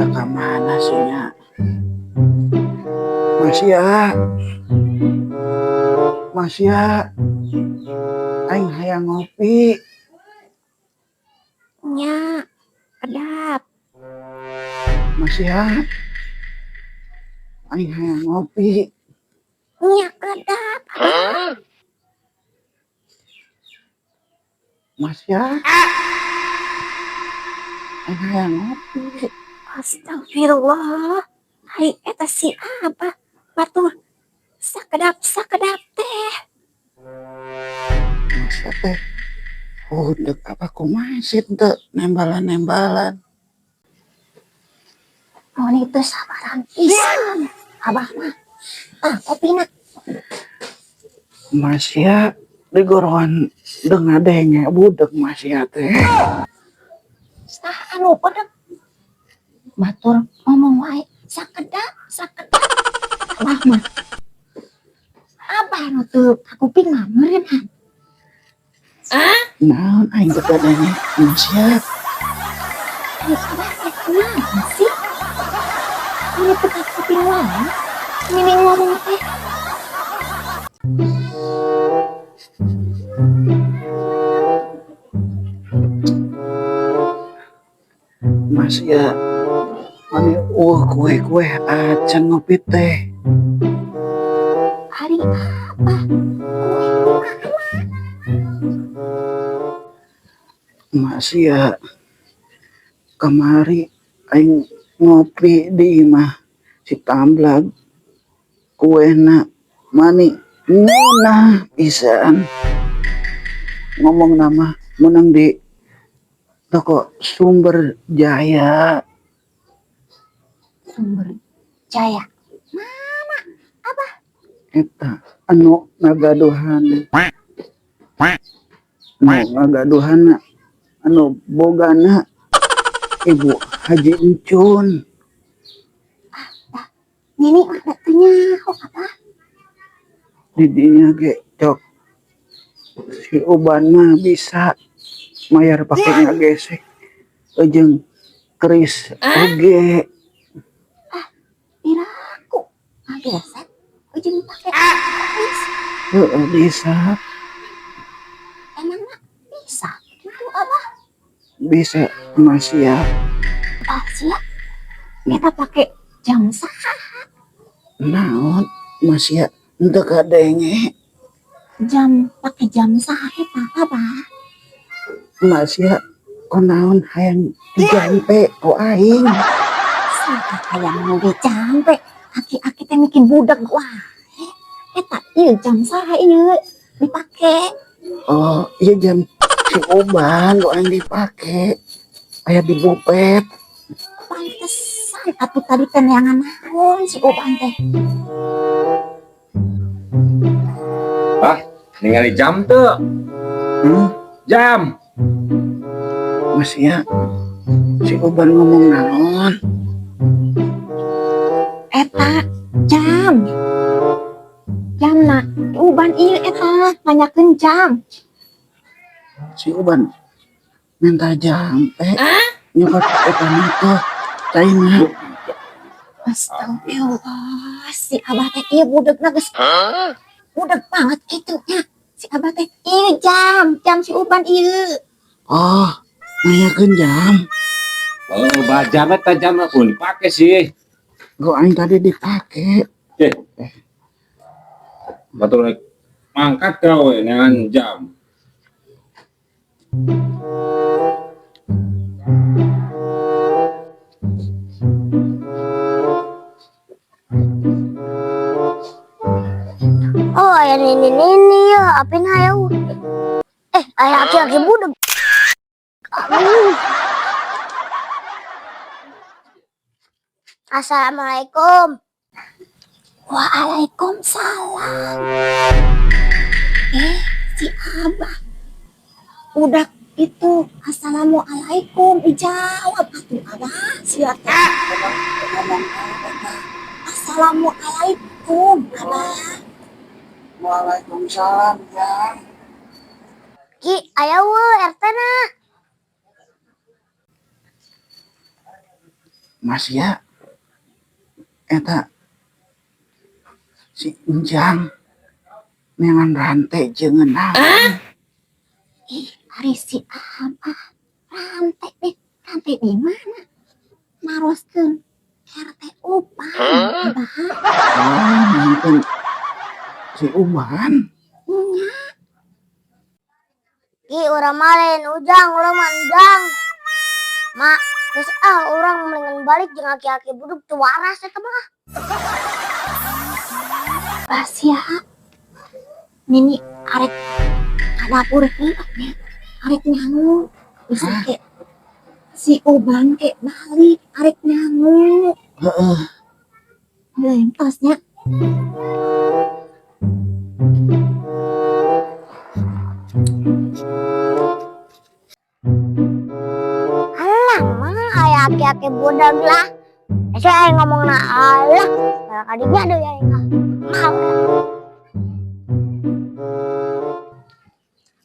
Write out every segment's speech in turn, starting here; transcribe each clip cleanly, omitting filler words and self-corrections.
Pada ka mana sih nya? Masya. Masya. Aing hayang ngopi. Nya, kedap. Masya. Aing hayang ngopi. Nya, kedap. Masya. Aing hayang ngopi. Astagfirullah. Hai eta si Abah. Batur sakedap sakedap teh. Masya teh. Budeg apa kumaha sih teu nembalan-nembalan. Mun itu sabaran pisan. Abah mah. Ah, kopina. Masya digoroan dengadenge budeg Masya teh. Saha anu budeg? Batur ngomong wae sakedap sakedap. Abah mah. Abah nu teu kakuping mah meureunhan. Naon aing teu kadenge Masya. Ai abah teh kumaha sih? Ini teu kakuping wae. Mini ngomong teh. Masya mani kue-kue acan ngopi teh. Ari apa? Kue di mana? Masya kamari aing ngopi di imah si Tamblag kuena mani ngeunah pisan. Ngomong nama menang di toko Sumber Jaya. Sumber Jaya. Mana? Abah? Eta anu ngagaduhan. Anu ngagaduhanna anu bogana Ibu Haji Encun. Ah, dah. Nini mah da teu nyaho abah. Di dinya ge cok si Uban mah bisa mayar pake ngagesek jeung keris oge. Ah, piraku ngagesek jeung pake keris. Heeh, bisa. Emangna bisa kitu abah? Bisa Masya. Ah, sia. Eta pake jam saha? Naon Masya henteu kadenge. Jam pake jam saha eta abah? Masya kunaon hayang dijampe ku aing. Saha hayang nu dijampe? Aki-aki teh bikin budeg wae. Eta ieu jam saha ieu dipake? Oh, ieu jam si Uban ku aing dipake. Aya di bupet. Pantesan atuh tadi teh neangan naon si Uban teh. Ah, ningali jam teu? Hmm? Jam. Masya si Uban ngomong naon? Eta jam. Jamna Uban ieu eta nanyakeun jam. Si Uban minta jam teh. Nyokot eta mah tuh caina. Astagfirullah, si Abah teh ieu budegna geus budeg banget kitu nya. Si Abah teh ieu jam, jam si Uban ieu. Oh, nanyakeun jam. Oh, bah jam eta jam aku dipake sih. Go aing tadi dipake. Batur rek mangkat gawe neangan jam. Oh, aya nini-nini ya, apin hayu. Aya aki-aki budeg. Aduh. Assalamualaikum. Waalaikumsalam. Si Abah. Udah itu assalamualaikum dijawab atuh Abah. Siapa ngomong apa? Assalamualaikum Abah. Waalaikumsalam ya. Ki, aya we RT na. Mas ya, eta si Enjang neangan rantai jeung naon? Ih, ari si Abah rantai deh, rantai di mana? Naroskeun RT Uban, Abah. Oh, mungkin si Uban. Nya. Ki, urang mah lain Ujang, urang mah Enjang. Mak, geus ah, urang mendingan balik jeung aki-aki buduk, teu waras eta mah. Rahasia. Nini arek ka dapur heula nya. Arek nyangu. Bisa ke si Uban ke balik arek nyangu. Heeh. Heuh, tos nya. Alah, mah aya aki-aki budak lah. Saya aing ngomongna alah, malah kadinya deui aing ah. Mau.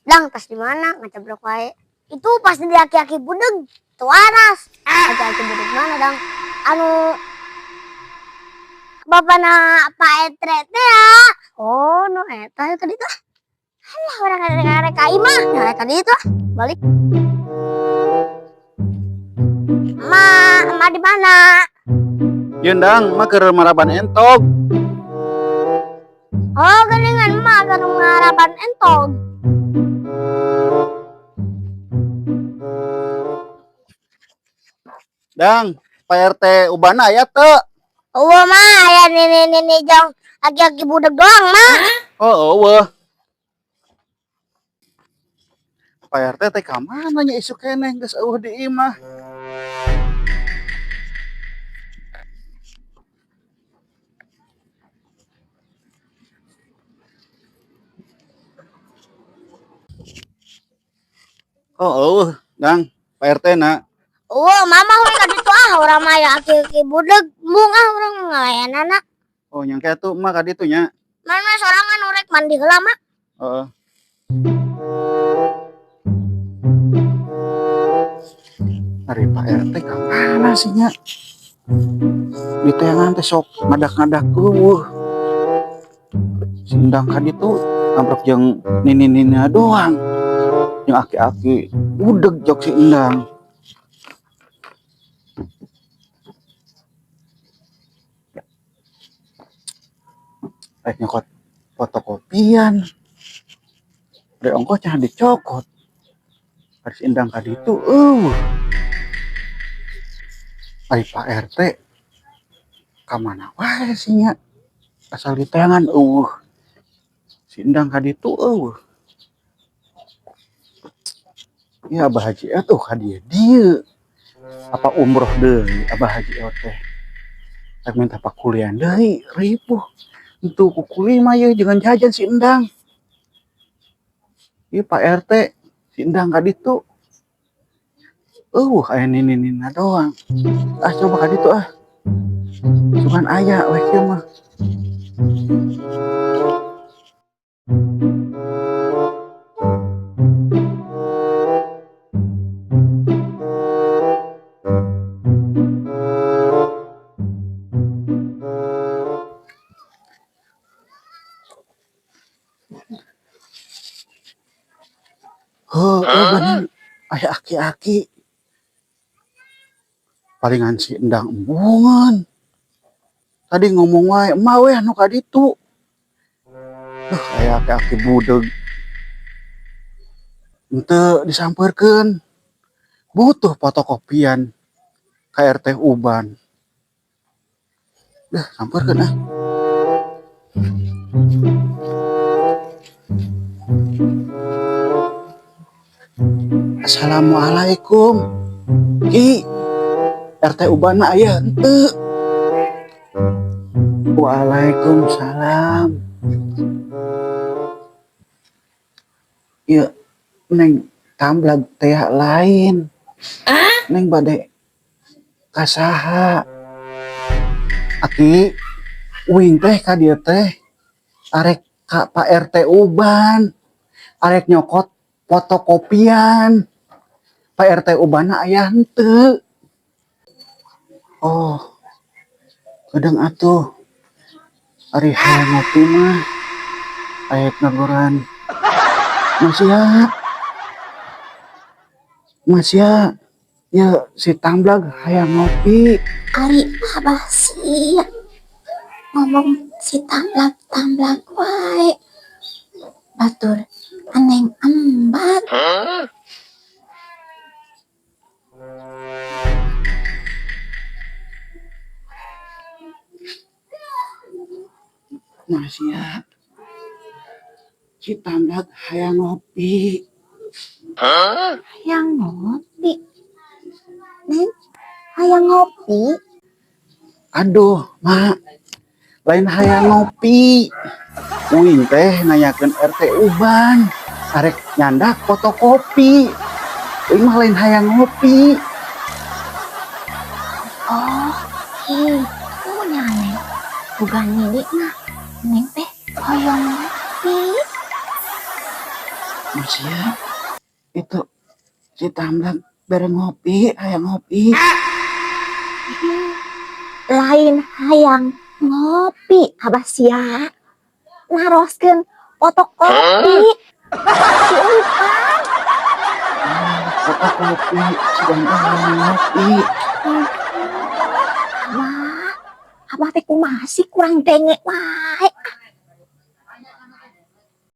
Dang, tas di mana? Ngacablok wae. Itu pasti di aki-aki budeg. Tuh waras. Aki-aki budeg mana, Dang? Anu bapana Pak Etre teh ya. Oh, nu eta tadi tuh. Alah, urang ngarek ka imah. Nah, tadi itu ah. Balik. Ma, ma di mana? Yeun, Dang, mah keur maraban entog. Oh, geningan mah keur ngaraban entog. Dang, Pak RT Ubana aya teu? Eueuh mah aya nini-nini jong aki-aki budeg doang mah. Oh, eueuh. Pak RT teh ka mana nya isuk keneh geus eueuh di imah. Oh, eueuh, Dang, Pak RT na. Eueuh, mama we ka ditu ah, urang mah aya aki-aki budeg, embung ah urang ngalayanana. Oh, nyangke atuh mah ka ditu nya. Mana sorangan urek mandi heula mah. Heeh. Ari Pak RT ka mana sih nya? Diteangan teh sok ngadak-ngadak eueuh. Si Endang ka ditu amprok jeung nini-nini doang. Jeung aki-aki budeg jok si Endang. Rek nyokot fotokopian. Rek ongkos cenah dicokot. Ari si Endang ka ditu eueuh. Ari Pak RT ka mana wae sih nya? Asal diteangan eueuh. Si Endang ka ditu eueuh. Ya Abah Haji atuh ka dieu dieu. Apa umroh deui Abah Haji teh. Rek minta pakulian deui, ripuh. Entu kukuli mah ye jangan jajan si Endang. Ieu Pak RT si Endang ka ditu. Eueuh aya nini-nina doang. Ah coba ka ditu ah. Sugan aya we kieu mah. Heuh, bener. Aya aki-aki. Palingan si Endang embungan. Tadi ngomong wae, emak we anu ka ditu. Duh, aya aki-aki budeg. Henteu disampeurkeun. Butuh fotokopian ka RT Uban. Duh, sampeurkeun ah. Assalamualaikum. Ki, RT Uban mah aya henteu? Waalaikumsalam. Ieu Neng tamblag teh lain. Neng bade ka saha? Aki, uing teh ka dieu teh arek ka Pak RT Uban. Arek nyokot fotokopian. Pak RT Uban aya henteu? Oh. Kadang atuh. Ari hayang ngopi mah. Arek neguran. Masya. Masya. Ya si Tamblag hayang ngopi. Ari Abah sia ngomong si Tamblag Tamblag wae. Batur aneng embat. Masya. Si Tamblag hayang ngopi. Hayang ngopi. Neng, hayang ngopi. Aduh, Mak. Lain hayang ngopi. Uing teh nanyakeun RT Uban. Arek nyandak fotokopi. Uing mah lain hayang ngopi. Oh, itu nya, Neng. Bukan milik mah. Neng teh hoyong ngopi. Masya. Itu si Tamblag bere ngopi, hayang ngopi. Lain hayang ngopi, Abah sia. Naroskeun fotokopi. Si Upan. Fotokopi, sedang hayang ngopi. Abah, Abah teh kumaha sih, kurang denge wae.